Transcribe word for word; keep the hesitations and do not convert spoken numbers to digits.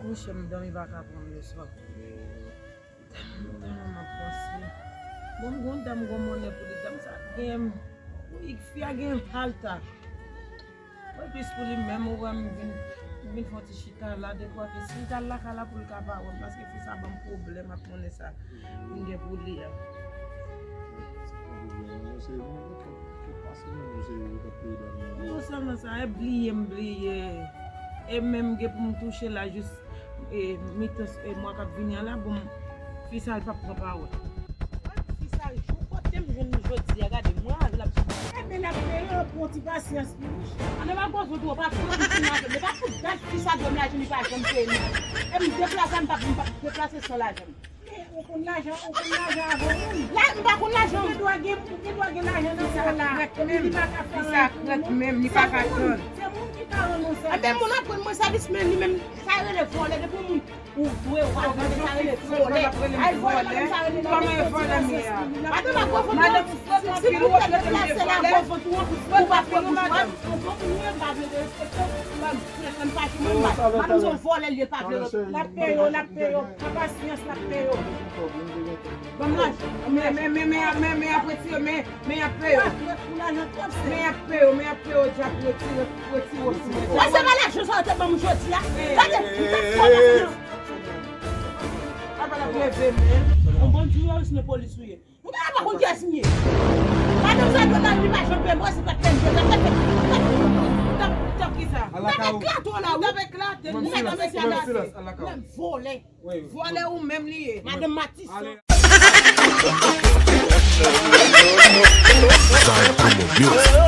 Mouche, m dòmi pa ka pran m le swa. Tèlman m ap panse. Bon, m gon dam, gon monnen pou li, dam sa gen, fi a gen halta. Mwen plis pou li menm, ou wè m vin, m vin fè yon ti chita la, dekwa ke si l t al lakay la pou l ka pa wè m, paske fi sa ban m pwoblèm ak monnen sa m gen pou li a. Non sèlman sa, e bliye m bliye. E menm gen pou m touche la jis e mitan e mwa k ap vini an la, bon, fi sa l p ap pran pawòl. Fi sa jou kote m jwenn li jodi a, gade mwen avè l ap sou. Enben l ap peye, pran ti pasyans pou li. An nan pa gwo zo dwo, pa pran piti nan avè m. E pa pou dat fi sa dwe m lajan li pa janm peye m. E m deplase m p ap m p ap deplase san lajan m. Ou konn lajan, ou konn lajan avè moun. La, m pa konn lajan. Ou gen dwa gen, ou gen dwa gen lajan nan kò la. Epi li pa ka fè anyen pou ou non. Li pa ka tann. Se moun ki ka rann ou sèvis. Enben moun ap rann mwen sèvis, men li menm, sa rele vòlè. Depi moun ou dwe, ou pa dwe, sa rele vòlè. Ay, vòlè, madanm, sa rele vòlè. Madanm, a gwo vant ou an, si, si pou w te deplase la, gwo vant ou an, ou pa fè bouch ou an. Ou konprann, m pa vle derespekte w. Madanm se yon vòlè, li pa vle. L ap peye w, l ap peye w. Pran pasyans, l ap peye w. Ban m lajan. Men, men, men, men, men, men, apre ti yo, men, men, y ap peye w. Men, y ap peye w, men, y ap peye w, djab, retire, retire w sou mwen. Wè, se pa lajan sa yo te ban m jodi a. Gade, m te fè lajan. Apa l ap leve, men. Yon bandi ou ye, sinon polis ou ye. Mwen pa konn kiyès m ye. Madan sa dwe nan li pa janm peye mwen, se pa t peye m, se pa t peye m. T ap, t ap kisa? T ap eklate w la, wi. T ap eklate m. Mwen silans, mwen silans, alakaw. Menm vòlè. Vòlè ou menm li ye. Madan Matis. Vibe Promo Music.